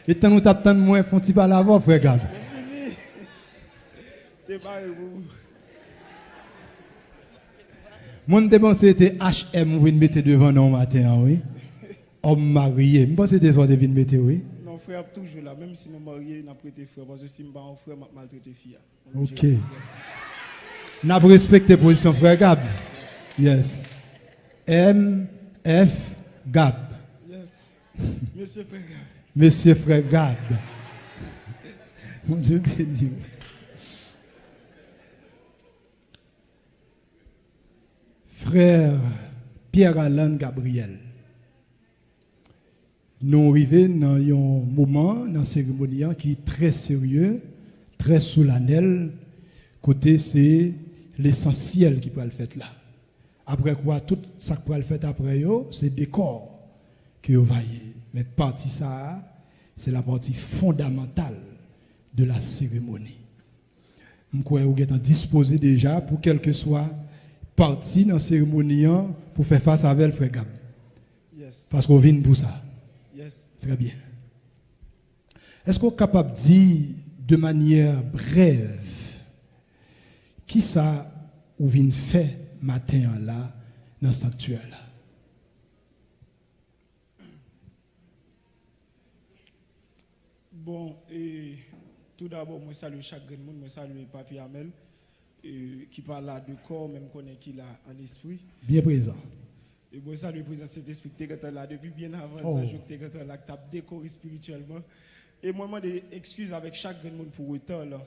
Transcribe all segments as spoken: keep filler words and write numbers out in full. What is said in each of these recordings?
Etan nou t ap tann mwen fè yon ti pale avè w, frè Gab. Te pare pou ou. Mwen, m te panse se te H M ou vin mete devan non w maten an, wi. Òm marye. M panse se te sa w te vin mete, wi. Non, frè ap toujou la. Menm si nou marye, n ap rete frè. Paske si m pa yon frè, m ap maltrete fi a. Ok. N ap respekte pozisyon frè Gab. Yes. M F Gab. Yes. Mesye frè Gab. Mesye frè Gab. Bondye beni w. Frè Pierre Alan Gabriel. Nou rive nan yon moman nan seremoni an ki trè serye, trè solanèl, kote se lesansyèl ki pral fèt la. Apre kwa, tout sa k pral fèt apre yo, se dekò ke yo va ye. Men pati sa a, se la pati fondamantal de la seremoni. M kwè ou gentan dispoze deja pou kèlkeswa pati nan seremoni an pou fè fas avè l, frè Gab. Yes. Paske w vin pou sa. Yes. Trè byen. Èske w kapab di de manyè brèv kisa ou vin fè maten an la nan sanktyè la? Bon, e, tou dabò, mwen salye chak grenn moun, mwen salye Papi Amèl, e, ki pa la de kò, men m konnen ki la an espri. Byen prezan. E mwen salye prezans Sentespri ki te gentan la depi byen avan sa, jou ki te gentan la, ki t ap dekore espirityèlman. E mwen mande ekskiz avèk chak grenn moun pou reta la.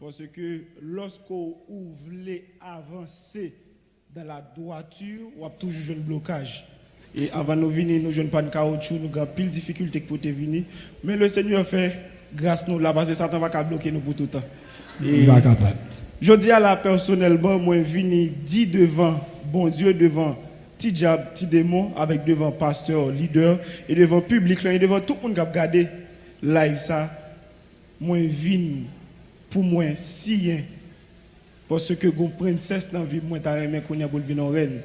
Paske lòske ou vle avanse dans la droiture, w ap toujou jwenn blokaj. E anvan nou vini, nou jwenn pàn kawotchou, nou gen anpil difikilte pou te vini. Men Lesenyè fè gras nou la, paske Satan pa ka bloke nou pou toutan. E Li pa kapab. Jodi a la, pèsonèlman, mwen vini di devan Bondye, devan ti dyab, ti demon, avèk devan pastè, lidè, e devan piblik lan, e devan tout moun k ap gade live sa, mwen vin pou mwen siyen, paske gon prensès nan vi m, mwen ta renmen kounye a pou l vin yon rèn.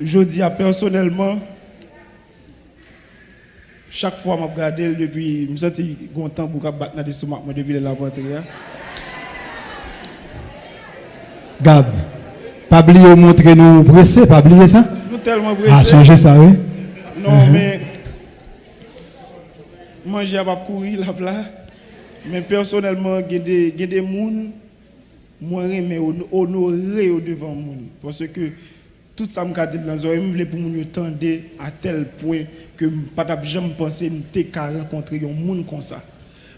Jodi a, pèsonèlman, chak fwa m ap gade l, depi m santi gon tanbou k ap bat nan lestomak mwen depi lè l ap antre a. Gab, pa bliye w montre nou ou prese, pa bliye sa. Nou tèlman prese. A, sonje sa, wi. Non, men manje a p ap kouri, l ap la. Men pèsonèlman, gen de, gen de moun, mwen renmen ono-, onore yo devan moun. Paske tout sa m ka di l nan zòrèy m, m vle pou moun yo tande a tèl pwen ke m pa t ap janm panse m te ka rankontre yon moun konsa.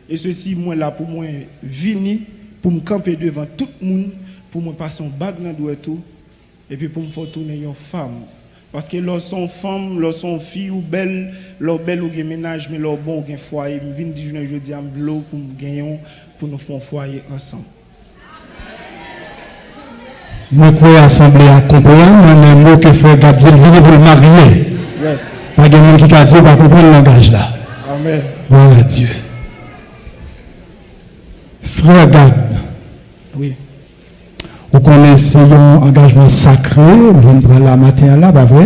E sesi, mwen la pou mwen vini, pou m kanpe devan tout moun, pou mwen pase yon bag nan dwèt ou, epi pou m fè w tounen yon fanm. Paske lè w se yon fanm, lè w se yon fi, ou bèl, lè w bèl, ou gen mennaj, men lè w bon, ou gen fwaye. M vin di jounen jodi a, m vle w pou m genyen w, pou nou fè yon fwaye ansanm. Mwen kwè asanble a konprann nan men mo ke frè Gab di l vini pou l marye. Yes. Pa gen moun ki ka di yo pa konprann langaj la. Amen. Gloire à Dieu. Frè Gab, wi. Ou konnen se yon angajman sakre ou vin pran la maten an la, pa vre?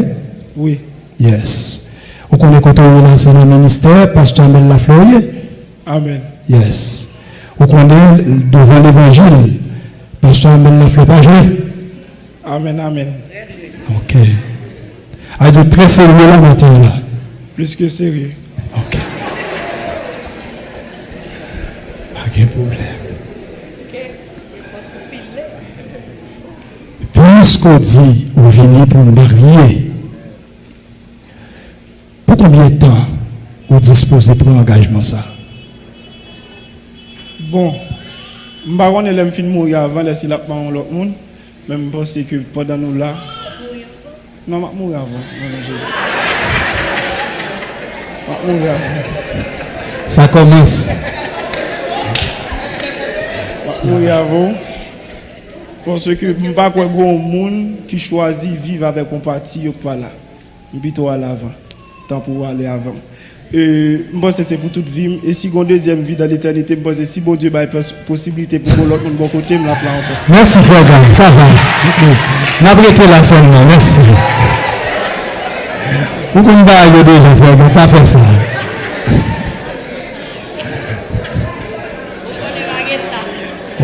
Wi. Yes. Ou konnen kote w ye la, se nan ministè pastè Amèl Laflè w ye? Amen. Yes. Ou konnen devan levanjil, pastè Amèl Laflè pa jwe? Amen, amen. Ok. A di w trè serye la maten an la. Plis ke serye. Ok. Pa gen pwoblèm. Piske w di ou vini pou w marye, pou konbyen tan ou dispoze pran angajman sa? Bon, m pa konnen lè m fin mouri avan, lè si l ap ba yon lòt moun, men m panse ke pandan nou la, non, m ap mouri avan, nan non Jezi. M ap mouri avan. Sa kòmanse. M ap mouri avan. Paske m pa kwè gen yon moun ki chwazi viv avèk yon pati yo k pa la. M pito ale avan, tan pou w ale avan m. E, m panse se pou tout vi m. E si gen yon dezyèm vi dan letènite, m panse si Bondye bay pos-, posiblite pou gen yon lòt moun bò kote m, l ap la ankò. Mèsi, frè Gab. Sa va. N ap rete la sèlman. Mèsi. Ou konn bagay yo deja, frè Gab, pa fè sa.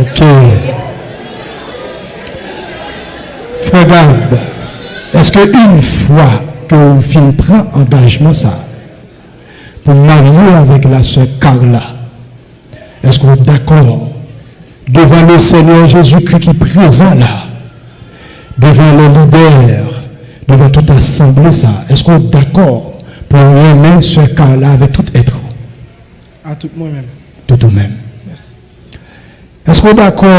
Ok. Frè Gab, èske yon fwa ke w fin pran angajman sa pou marye avèk la sè Carla, èske w dakò devan le Senyè Jezikri ki prezan la, devan le lidè, devan tout asanble sa, èske w dakò pou w renmen sè Carla avèk tout èt ou? A tout mwen menm. Tout ou menm. Yes. Èske w dakò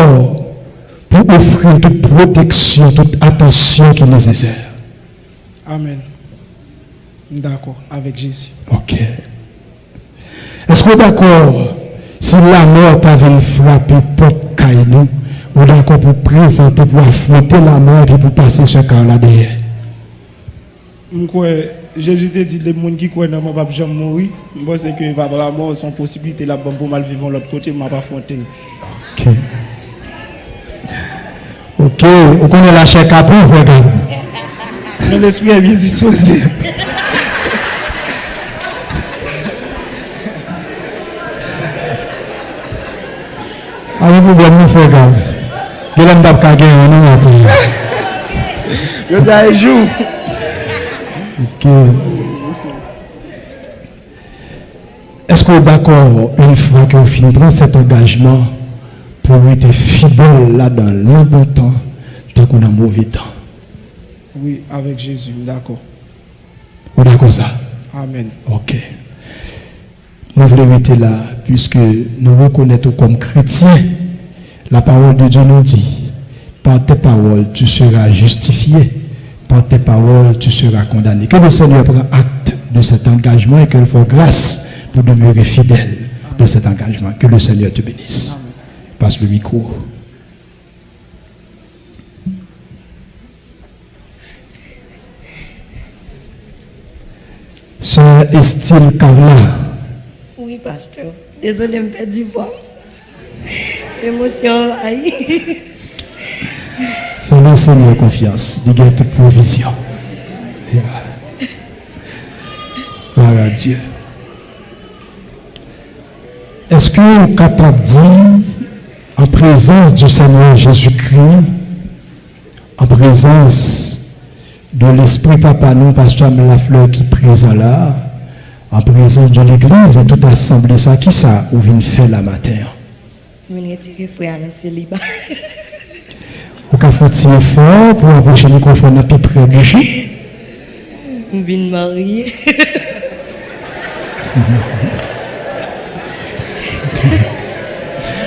pou ofri l tout pwoteksyon, tout atansyon ki nesesè? Amèn. M dakò avèk Jezi. Ok. Èske w dakò si lanmò ta vin frape pòt kay nou, ou dakò pou prezante, pou afwonte lanmò epi pou pase sè Carla dèyè? M kwè Jezi te di, de moun ki kwè nan mwen p ap janm mouri. M panse ke pa lanmò se yon posiblite l ap ban m pou m al viv yon lòt kote, m ap afwonte l. Ok. Ok, ou konnen lachè kapon, frè Gab. Men lespri est bien disposé. Pa gen pwoblèm non, frè Gab. Genlè m t ap ka genyen w non maten an. Jodi a e jou. Ok. Èske w dakò, yon fwa ke w fin pran sèt angajman, pou w rete fidèl ladan l nan bon tan, tankou nan move tan? Wi, avèk Jezi, m dakò. Ou dakò sa? Amèn. Ok. Nou vle rete la, piske nou rekonèt ou kòm kretyen. La parole de Dieu nous dit, par tes paroles, tu seras justifié, par tes paroles, tu seras condamné. Que le Seigneur prenne acte de cet engagement et qu'elle fasse grâce pour demeurer fidèle dans cet engagement. Que le Seigneur te bénisse. Passe le micro. Sè Estil Carla. Wi, pastè. Dezole, m pèdi vwa m. Emosyon anvayi. Fè le Senyè konfyans. Li gen tout pwovizyon. Yeah. Gloire à Dieu. Èske w kapab di, en présence du Seigneur Jésus-Christ, en présence de Lespri Papa nou, Pastè Lafleur ki prezan la, en présence de l'église et tout asanble sa, kisa ou vin fè la maten an? Mwen retire frè a nan seliba. Ou ka fè yon ti efò pou w apwoche mikwofòn nan pi pre bouch ou? M vin marye.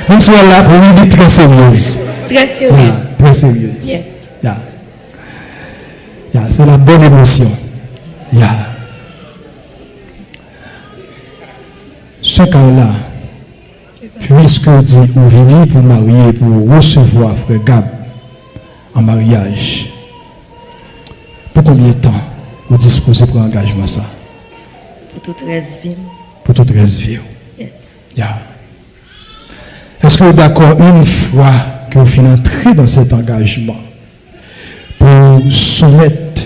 Menm si w al la pou li, li trè seryez. Trè seryez. Ya, trè seryez. Yes. Ya. Ya, c'est la bonne émotion. Ya. Sè Carla, piske w di ou vini pou w marye, pou w resevwa frè Gab an maryaj, pou konbyen tan ou dispoze pran angajman sa? Pou tout rès vi m. Pou tout rès vi w? Yes. Ya. Èske w dakò, yon fwa ke w fin antre dans cet engagement, pou w soumèt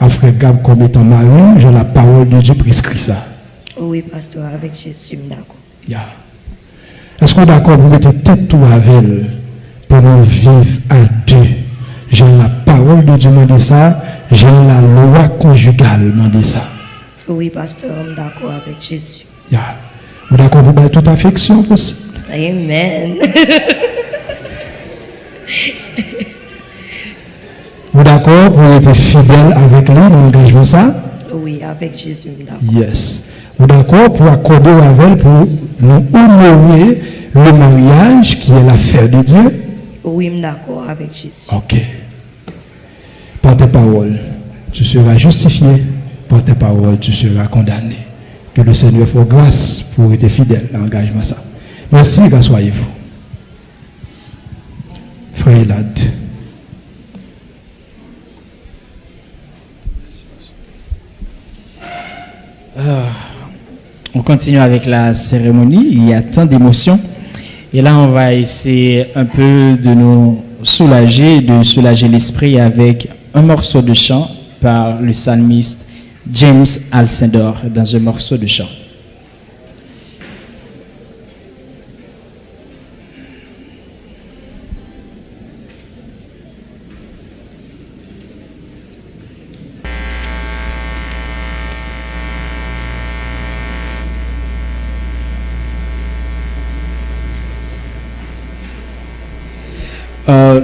a frè Gab kòm etan mari w, jan la parole de Dieu preskri sa? Wi, pastè, avèk Jezi, m dakò. Ya. Èske w dakò pou w mete tèt ou avè l, pou nou viv a de, jan la parole de Dieu mande sa, jan la lwa konjigal mande sa? Wi, pastè, m dakò avèk Jezi. Ya. Ou dakò pou bay tout afeksyon posib? Amen. Ou dakò pou w rete fidèl avèk li nan angajman sa? Wi, avèk Jezi, m dakò. Yes. Ou dakò pou w akòde w avè l pou nou onore le mariage qui est l'affaire de Dieu? Wi, m dakò avèk Jezi. Ok. Par tes paroles, tu seras justifié. Par tes paroles, tu seras condamné. Que le Seigneur fasse grâce pou w rete fidèl nan angajman sa. Mèsi, raswayez-vous. Frè Elad. Ah, on continue avec la cérémonie. Il y a tant d'émotions. Et là, on va essayer un peu de nous soulager, de soulager l'esprit avec un morceau de chant par le psalmiste James Alcindor dans un morceau de chant. Euh,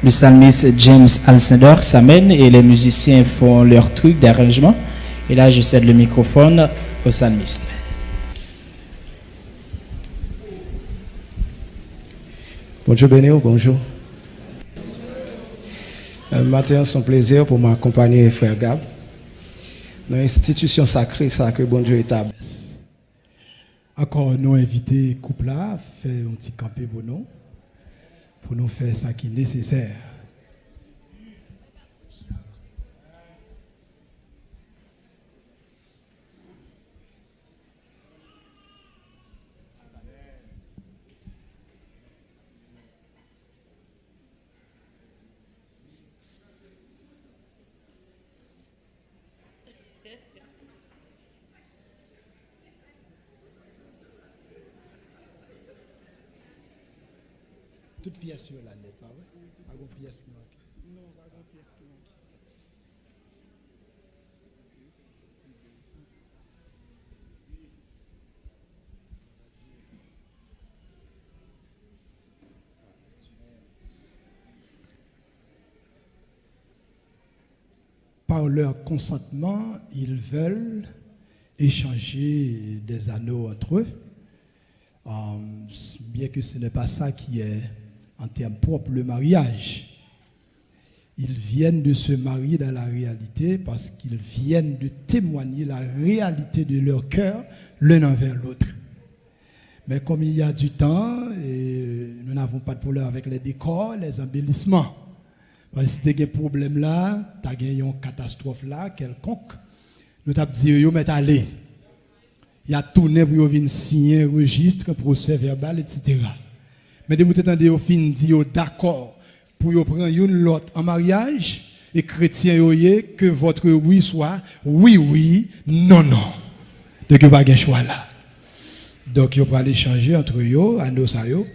le psalmiste James Alcindor s'amène et les musiciens font leur truc d'arrangement. Et là, je cède le microphone au psalmiste. Bondye beni w, bonjou. Euh, maten an, se yon plezi pou mwen akonpanye frè Gab nan enstitisyon sakre sa ke Bondye etabli. Ankò, nou envite koup la fè yon ti kanpe pou nou, pou nou fè sa ki nesesè. Tout pyès yo la nèt, pa vre? Pa gon pyès ki manke. Non, pa gon pyès ki manke. Par leur consentement, ils veulent échanger des anneaux entre eux, euh, bien que ce n'est pas ça qui est, en termes propres, le mariage. Ils viennent de se marier dans la réalité parce qu'ils viennent de témoigner la réalité de leur cœur l'un envers l'autre. Mais comme il y a du temps, et nous n'avons pas de problème avec les décors, les embellissements. Paske si te gen pwoblèm la, ta gen yon katastwòf la, kèlkonk, nou t ap di yo, yo mèt ale. Y a tounen pou yo vin siyen rejis, pwosè vèbal, etsetera. Men depi w te tande yo fin di yo dakò pou yo pran youn lòt an maryaj, e kretyen yo ye, que votre oui soit oui, oui, non, non. Donk, yo pa gen chwa la. Donk, yo pral echanje antre yo, ano sa yo.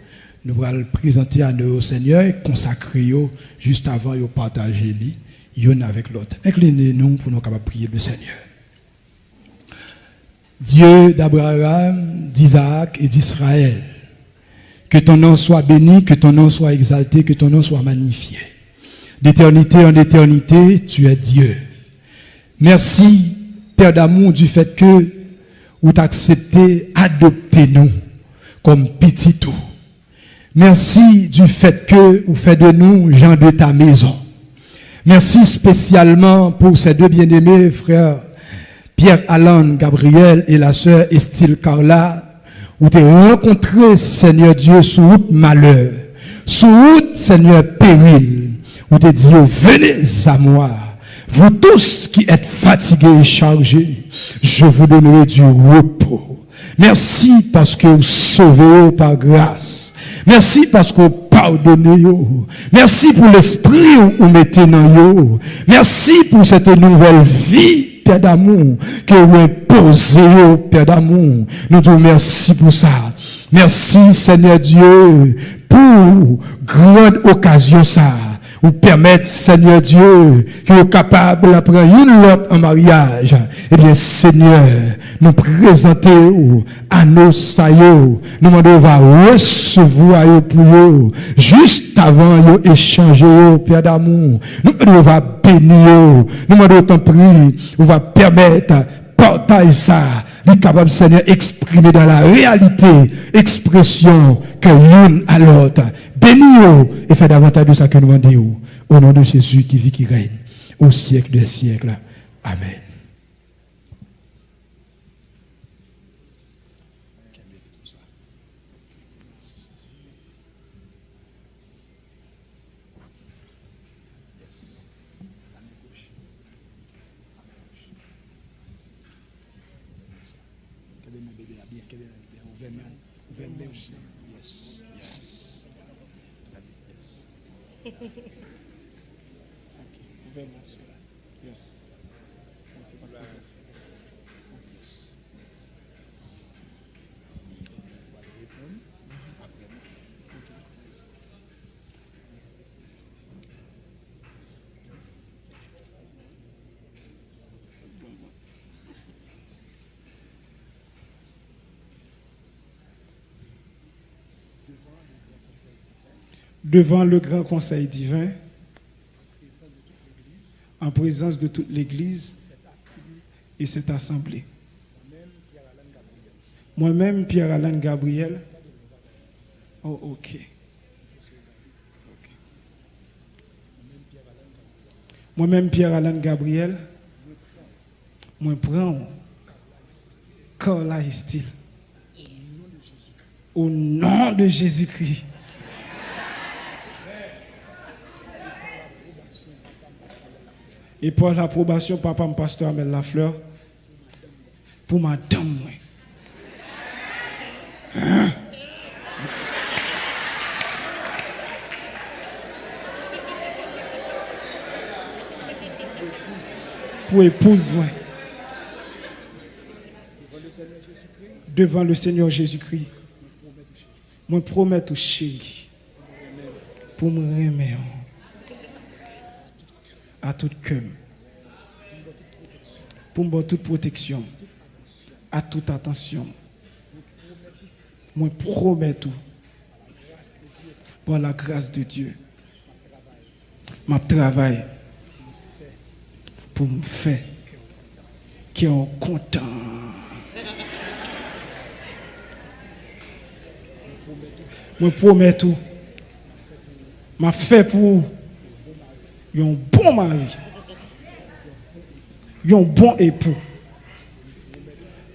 Nou pral prezante ano yo Senyè e konsakre yo jis avan yo pataje li youn avèk lòt. Enkline nou pou nou kapab priye le Senyè. Dieu d'Abraham, d'Isaac et d'Israël, que ton nom soit béni, que ton nom soit exalté, que ton nom soit magnifié. D'éternité en éternité, tu es Dieu. Mèsi, Pè damou, du fèt ke ou t aksepte adopte nou kòm pitit ou. Mèsi du fèt ke ou fè de nou gens de ta maison. Mèsi espesyalman pou ces deux bien-aimés, frè Pierre Alan Gabriel e la sè Estil Carla, ou te rankontre, Senyè Dye, sou wout malè, sou wout, Senyè, peril. Ou te di yo, venez à moi, vous tous qui êtes fatigués et chargés, je vous donnerai du repos. Mèsi paske ou sove yo pa gras. Mèsi paske ou padone yo. Mèsi pou lespri ou ou mete nan yo. Mèsi pou cette nouvelle vie, Pè damou, ke ou enpoze yo, Pè damou. Nou di w mèsi pou sa. Mèsi, Senyè Dye, pou grand okazyon sa. Ou pèmèt, Senyè Dye, ke yo kapab pran youn lòt an maryaj. Ebyen, Senyè, nou prezante w ano sa yo. Nou mande w va resevwa yo pou yo. Jis avan yo echanje yo, Pè damou. Nou mande w va beni yo. Nou mande w, tanpri, ou va pèmèt pataj sa, li kapab, Senyè, eksprime dans la réalité, ekspresyon ke youn a lòt. Beni yo e fè davantaj de sa ke nou mande w. Au nom de Jésus qui vit, qui règne au siècle des siècles. Amen. Yes. Ame goch. Ame goch. Kenbe men bebe a byen, kenbe men bebe a. Ouvè men w. Ouvè men w byen. Yes. Yes. Trè byen. Yes. Ok. Ouvè men w. Yes. Ok. Devant le grand conseil divin, en présence de toute l'Église et cette assemblée. Mwen menm, Pierre Alan Gabriel. Oh, ok. Mwen menm, Pierre Alan Gabriel, mwen pran w, Carla Estil, o non de Jezikri. E pa lapwobasyon papa m, pastè Amel Lafleur, pou madanm mwen. Pou epouz mwen. Devant le Seigneur Jésus-Christ, mwen pwomèt ou, cheri, pou m renmen w a tout kè m, pou m ba w tout pwoteksyon, a tout atansyon. Mwen pwomèt ou, par la grâce de Dieu, m ap travay pou m fè kè w kontan. Mwen pwomèt ou, m ap fè pou ou yon bon mari, yon bon epou.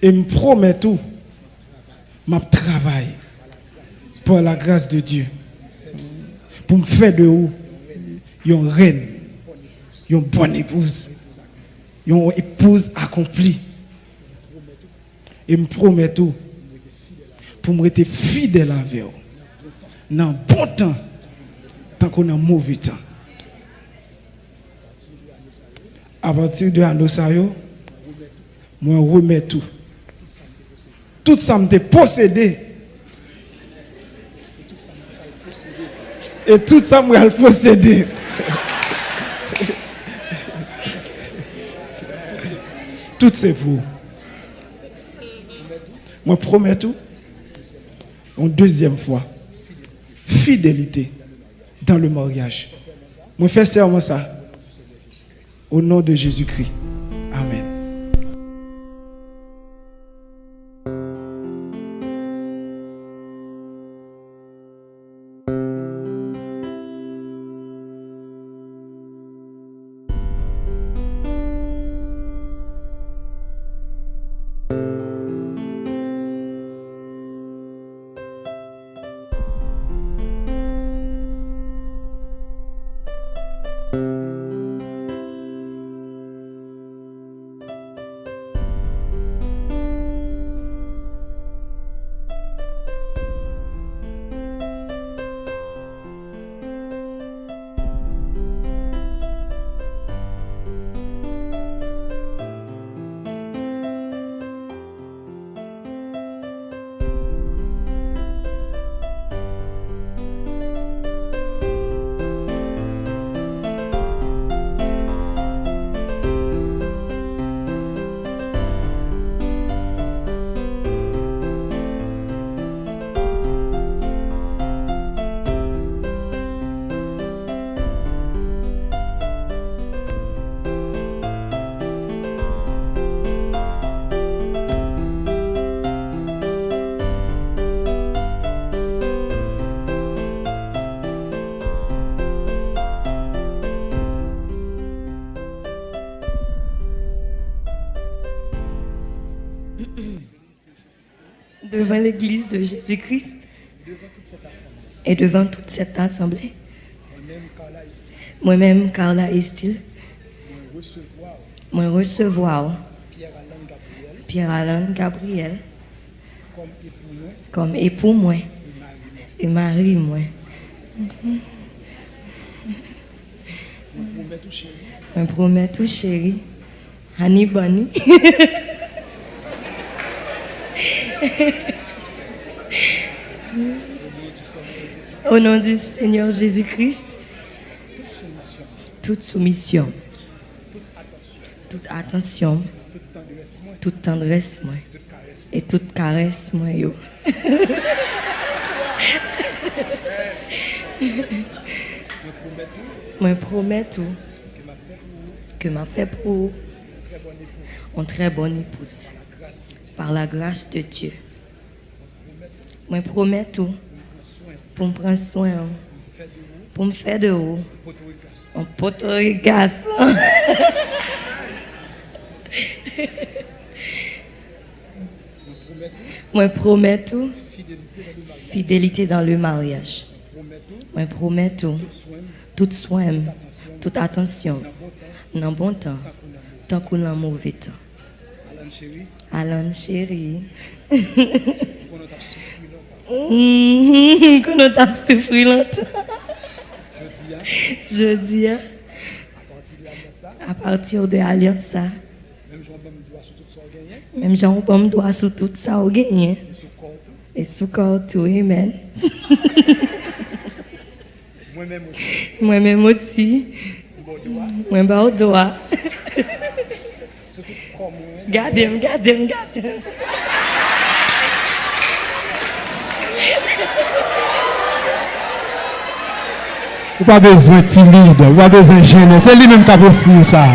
E m pwomèt ou, m ap travay, par la grâce de Dieu, pou m fè de ou yon rèn, yon bòn epouz, yon epouz akonpli. E m pwomèt ou pou m rete fidèl avè w nan bon tan, tankou nan move tan. Apati de ane sa yo, mwen remèt ou tout sa m te posede e tout sa m pral posede. Tout se pou ou. Mwen pwomèt ou, yon dezyèm fwa, fidelite dans le mariage. Mwen fè sèman sa. Au nom de Jésus-Christ. Amen. Devant l'église de Jésus-Christ et devant toute cette assemblée, mwen menm, Carla Estil, mwen resevwa w, Pierre Alan Gabriel, kòm epou mwen e mari mwen. Mwen pwomèt ou, cheri, Honey Bunny. Au nom du Seigneur Jésus-Christ, toute soumission, toute attention, toute tendresse, mwen, e tout karès mwen yo. Mwen pwomèt ou ke m ap fè pou ou yon trè bòn epouz, par la grâce de Dieu. Mwen pwomèt ou pou m pran swen ou, pou m fè de ou yon potorik gason. Mwen pwomèt ou fidelite dans le mariage. Mwen pwomèt ou tout swen m, tout atansyon m, nan bon tan, tankou nan move tan. Alan cheri. Mhm, m konnen w t ap soufri lontan. Jodi a, a partir de alyans sa, menm jan w ban m dwa sou tout sa w genyen, e sou kò w tou, amen. Mwen menm osi. Mwen menm osi. Mwen ba w dwa. Mwen ba w dwa. Sou tout kò mwen. Gade m, gade m, gade m. Ou pa bezwen timid, ou pa bezwen jennen. Se li menm k ap ofri w sa.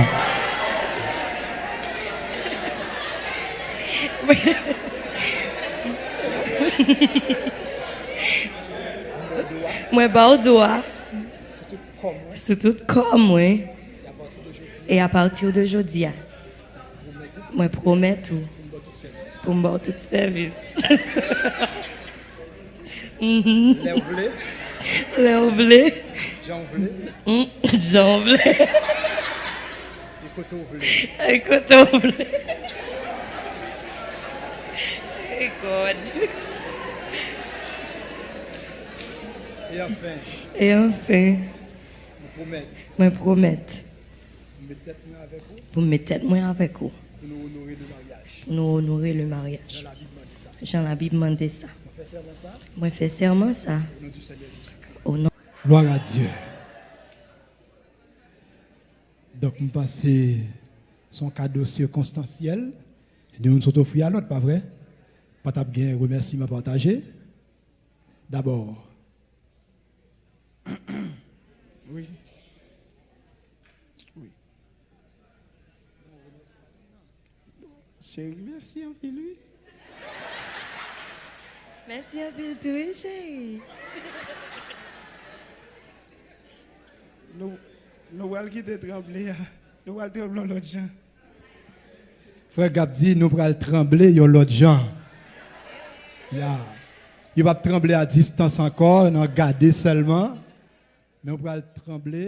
Mwen ba w dwa sou tout kò mwen. E a pati de jodi a, mwen pwomèt ou pou m ba w tout sèvis. Mhm. Lè w vle. Lè w vle. Jan w vle. Mm, jan w vle. E kote w vle. E kote w vle. E God. E anfen. E anfen. Mwen pwomèt. Mwen pwomèt. Pou m met tèt mwen avèk ou. Pou m met tèt mwen avèk ou. Pou nou onore le maryaj. Pou nou onore le maryaj. Jan Labib mande sa. Jan Labib mande sa. Mwen fè sèman sa. Mwen fè sèman sa. O non du Seigneur Jésus-Christ. O non. Gloire à Dieu. Donk, m panse se yon kado sikonstansyèl. De youn sot ofri a lòt, pa vre? Pa t ap gen remèsiman pataje. Dabò. Wi. Wi. Cheri, mèsi anpil, wi. Mèsi anpil tou, wi, cheri. Nou, nou pral kite tranble a. Nou pral tranble yon lòt jan. Frè Gab di, nou pral tranble yon lòt jan. Ya. Yo p ap tranble a distans ankò, nan gade sèlman. Men w pral tranble.